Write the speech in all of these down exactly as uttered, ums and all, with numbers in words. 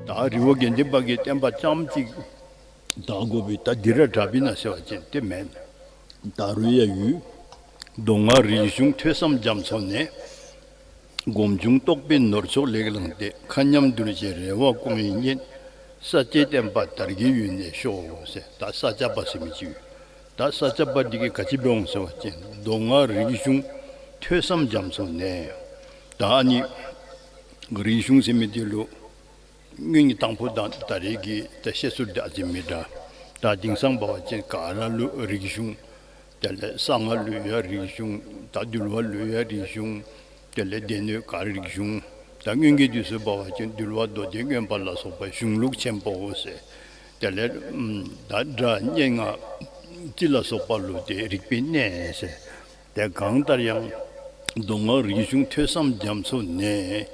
ད་རི་བོ་དགེ་ལྡན་པ་གི་བསྟན་པ་རྐྱངམ་གཅིག་དར་དགོ་པའི་ད་འདི་ར་དྲགཔ་ཨིན་ན་ཟེར་བ་ཅིན་དེ་མེན། ད་རུང་ཡང་ཡོད། མདོ་སྔགས་རིག་གཞུང་ཐོས་བསམ་རྒྱ་མཚོ་ནས། སྒོམ་བྱུང་རྟོགས་པའི་ནོར་མཆོག་ལེགས་བླངས་ཏེ། མཁའ་མཉམ་གདུལ་བྱའི་རེ་བ་སྐོང་བའི་གཉེན། ས་སྐྱའི་བསྟན་པ་དར་རྒྱས་ཡུན་གནས་ཤོག་ཟེར། ད་ས་སྐྱ་པ་ཟེར་མི་ཅིག་ཡོད། ད་ས་སྐྱ་པ་འདི་གིས་ག་ཅི་འབད་འོང་ཟེར་བ་ཅིན་མདོ་སྔགས་རིག་གཞུང་ཐོས་བསམ་རྒྱ་མཚོ་ནས། ད་ཨ་ནི་རིག་གཞུང་ཟེར་མི་འདི་ལུ་སྔོན་གྱི་དང་ཕུ་དང་ད་རེས་ཀྱི་ད་བཤད་ཚུལ་འདི་ཨ་ཙི་མི་འདྲ། ད་དེང་སང་འབད་བ་ཅིན་ག་ར་ལུ་རིག་གཞུང་། དེ་ལས་གསང་སྔགས་ལུ་ཡང་རིག་གཞུང་། ད་འདུལ་བ་ལུ་ཡང་རིག་གཞུང་། དེ་ལས་སྡེ་སྣོད་ག་ར་རིག་གཞུང་། ད་སྔོན་གྱི་དུས་སུ་འབད་བ་ཅིན་འདུལ་བ་མདོ་སྡེ་མངོན་པ་ལ་སོགས་པ་གཞུང་ལུགས་ཆེན་པོ་ཟེར། དེ་ལས་ད་སྒྲ་སྙན་ངག་རྩིས་ལ་སོགས་པ་ལུ་ཏེ་རིག་པའི་གནས་ཟེར། ཏེ་གང་ལྟར་ཡང་མདོ་སྔགས་རིག་གཞུང་ཐོས་བསམ་རྒྱ་མཚོ་ནས་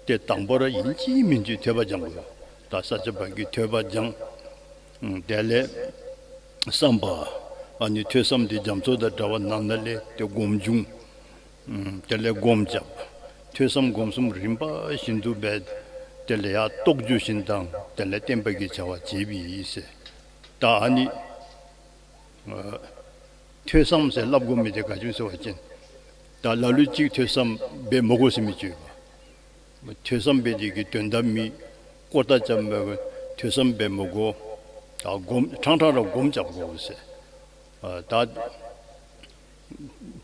ཏེ་དང་པ་ར་ཨིན་ཅི་མིན་ཅི་ཐོས་པ་སྦྱང་དགོ། ད་ས་སྐྱ་པ་གིས་ཐོས་པ་སྦྱང་། ཨུམ་དེ་ལས་བསམ་པ། ཨ་ནི་ཐོས་བསམ་འདི་རྒྱ་མཚོ་དང་འདྲ་བ་ནང་ན་ལས་ཏེ་སྒོམ་བྱུང་། ཨུམ་དེ་ལས་སྒོམ་རྐྱབ། ཐོས་བསམ་སྒོམ་གསུམ་རིམ་པ་བཞིན་དུ་འབད། དེ་ལས་ཡང་རྟོགས་བརྗོད་བཞིན་དང་དེ་ལས་བསྟན་པ་གི་བྱ་བ་བྱེདཔ་ཨིན་ཟེར། ད་ཨ་ནི་ཨ་ཐོས་བསམ་ཟེར་སླབ་དགོ་མི་འདི་ག་ཅི་ཟེར་བ་ཅིན་ད་ལ་ལུ་ཅིག་ཐོས་བསམ་འབད་མི་དགོ་ཟེར་མི་ཅིག་ཡོདཔ། ཐོས་བསམ་འབད་ནི་གི་དོན་དག་མེད། དཀོར་ཐང་རྐྱབ་མི་དགོ། ཐོས་བསམ་འབད་མི་དགོ། ད་སྒོམ་ཕྲང་ཕྲང་ར་སྒོམ་རྐྱབ་དགོ་ཟེར། ཨ་ད་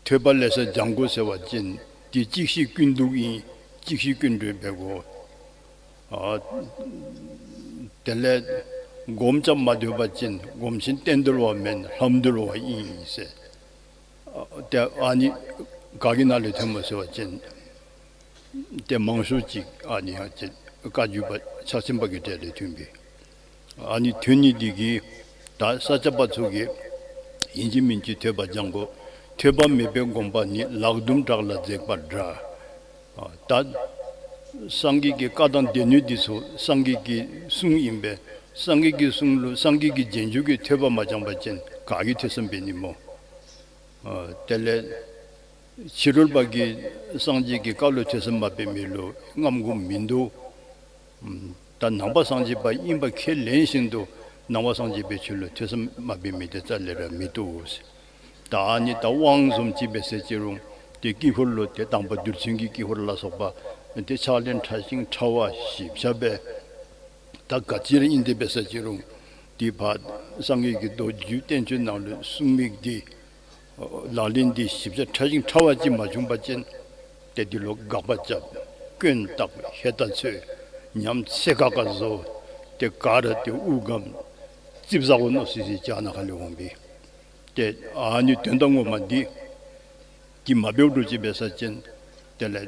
ཐོས་པ་ལེ་ཤ་སྦྱང་དགོ་ཟེར་བ་ཅིན་དེ་གཅིག་ཤེས་ཀུན་སྡུག་ཨིན། གཅིག་ཤེས་ཀུན་གྲོལ་འབད་དགོ། ཨ་དེ་ལས་སྒོམ་རྐྱབ་མ་སྡོད་པ་ཅིན་སྒོམ་ཆེན་གཏན་དུ་འགྲོ་བ་མེན་ལྷམ་འདུལ་བ་ཨིན་ཟེར། ཨ་ཏེ་ཨ་ནི་ག་གི་ནང་ལས་ཐོནམ་སྨོ་ཟེར་བ་ཅིན་ཏེ་མང་ཤོས་ཅིག་ཨ་ནི་ཡང་ཅིག་བཀའ་བརྒྱུད་པ་ཕྱག་ཆེན་པ་གི་གྲས་ལས་ཐོན་པས། ཨ་ནི་ཐོན་ནི་འདི་གིས་ད་ས་སྐྱ་པ་ཚུ་གིས་ཨིན་ཅི་མིན་ཅི་ཐོས་པ་སྦྱང་དགོ། ཐོས་པ་མེད་པའི་སྒོམ་པ་ནི། ལག་རྡུམ་བྲག་ལ་འཛེགས་པ་འདྲ། ཨ་ད་སངས་རྒྱས་ཀྱི་བཀའ་དང་སྡེ་སྣོད་འདི་ཚུ་སངས་རྒྱས་ཀྱི་གསུང་ཨིན་པས། སངས་རྒྱས་ཀྱི་གསུང་ལུ་སངས་རྒྱས་ཀྱི་རྗེས་འཇུག་གིས་ཐོས་པ་མ་སྦྱངས་པ་ཅིན་ག་གིས་ཐོས་བསམ་འབད་ནི་སྨོ། ཨ་དེ་ལས་ཕྱི་རོལ་པ་གིས་སངས་རྒྱས་ཀྱི་བཀའ་ལུ་ཐོས་བསམ་མ་འབད་མི་ལུ་རྔམ་དགོཔ་མིན་འདུག། ཨམ་ད་ནང་པ་སངས་རྒྱས་པ་ཨིན་པ་ཁས་ལེན་བཞིན་དུ་ནང་པ་སངས་རྒྱས་པའི་ཆོས་ལུ་ཐོས་བསམ་མ་འབད་མི་དེ་རྩ་ལས་ར་མི་བཏུབ་ཟེར། ད་ཨ་ནི་ད་དབང་བཟུམ་ཅིག་འབད་ཟེར་ཅི་རུང་ཏེ་དཀྱིལ་འཁོར་ལུ་ཏེ་དང་པ་རྡུལ་ཚོན་གྱི་དཀྱིལ་འཁོར་ལ་སོགས་པ་ཏེ་ཕྱག་ལེན་ཕྲ་ཞིང་ཕྲ་བ་ཞིབ་ཆ་འབད། ད་ག་ཅི་ར་ཨིན་ཏེ་འབད་ཟེར་ཅི་རུང་ཏེ་ཕར་སངས་རྒྱས་ཀྱི་མདོ་རྒྱུད་བསྟན་བཅོས་ནང་ལུ་གསུངས་མི་འདི་ལག་ལེན་འདི་ཞིབ་ཆ་ཕྲ་ཞིང་ཕྲ་བ་ཅིག་མ་བྱུང་པ་ཅིན་ཏེ་འདི་ལུ་དགག་པ་རྐྱབ། སྐྱོན་བཏགས། ཧེ་ད་ཚོད། ཉམས་སད་ཁག་ཁ་བཟོ། ཏེ་ག་ར་ཏེ་དབུགས་སྒམ་ཙིགཔ་ཟ་དགོ་མནོ་སི་སི་ཅིག་ནཱ་ཁ་ལས་འོང་པས། ཏེ་ཨ་ནི་དོན་དག་ངོ་མ་འདི་འདི་མ་འབདཝ་འདྲཝ་ཅིག་འབད་ཟེར་ཅིན་དེ་ལས་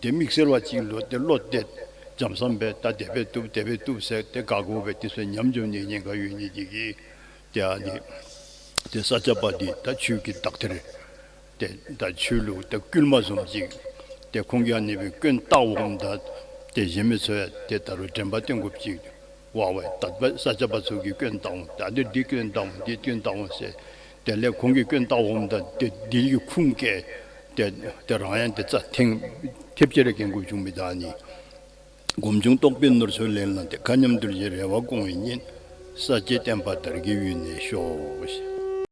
ཏེ་དམིགས་བསལ་བ་ཅིག་ལུ་ཏེ་བློ་གཏད་འཇམ་སམ་སྦེ་ད་དེ་སྦེ་བཏུབ་དེ་སྦེ་བཏུབ་ཟེར་ཏེ་དགག་དགོ་པས། དེ་ཚུ་ཉམས་འགྱོ་ནི་ཉེན་ཁ་ཡོད་ནི་འདི་གིས་ཏེ་ཨ་ནི་ཏེ་ས་སྐྱ་པ་འདི་ད་ཆོས་ཀྱི་དག་ཐེར་ཏེ་ད་ཆོས་ལུགས་ད་བསྐུལ་མ་བཟུམ་ཅིག་ཏེ་ཁོང་གིས་ཨ་ནི་སྦེ་སྐྱོན་བཏགས་འོངམ་ད་ཏེ་གཞན་མི་ཚུ་ཡང་ཏེ་ད་རུང་དྲན་པ་བསྟེན་དགོཔ་ཅིག། ཝ་ཝ་ད་པ་ས་སྐྱ་པ་ཚུ་གིས་སྐྱོན་བཏགས་འོང་། ད་འདི་འདི་སྐྱོན་བཏགས་འོང་། འདི་སྐྱོན་བཏགས་འོང་ཟེར། དེ་ལས་ཁོང་གིས་སྐྱོན་བཏགས་འོངམ་ད་ཏེ་འདི་གི་ཁུངས་བཀལ་ཏེ་ཏེ་རང་ཡང་ཏེ་རྩ་ཐེངས་ཐེབས་ཅིག་ར་འགེངས་དགོཔ་བྱུང་མི་ད་ཨ་ནི། སྒོམ་བྱུང་རྟོགས་པའི་ནོར་མཆོག་ལེགས་བླངས་ཏེ། མཁའ་མཉམ་གདུལ་བྱའི་རེ་བ་སྐོང་བའི་གཉེན། ས་སྐྱའི་བསྟན་པ་དར་རྒྱས་ཡུན་གནས་ཤོག།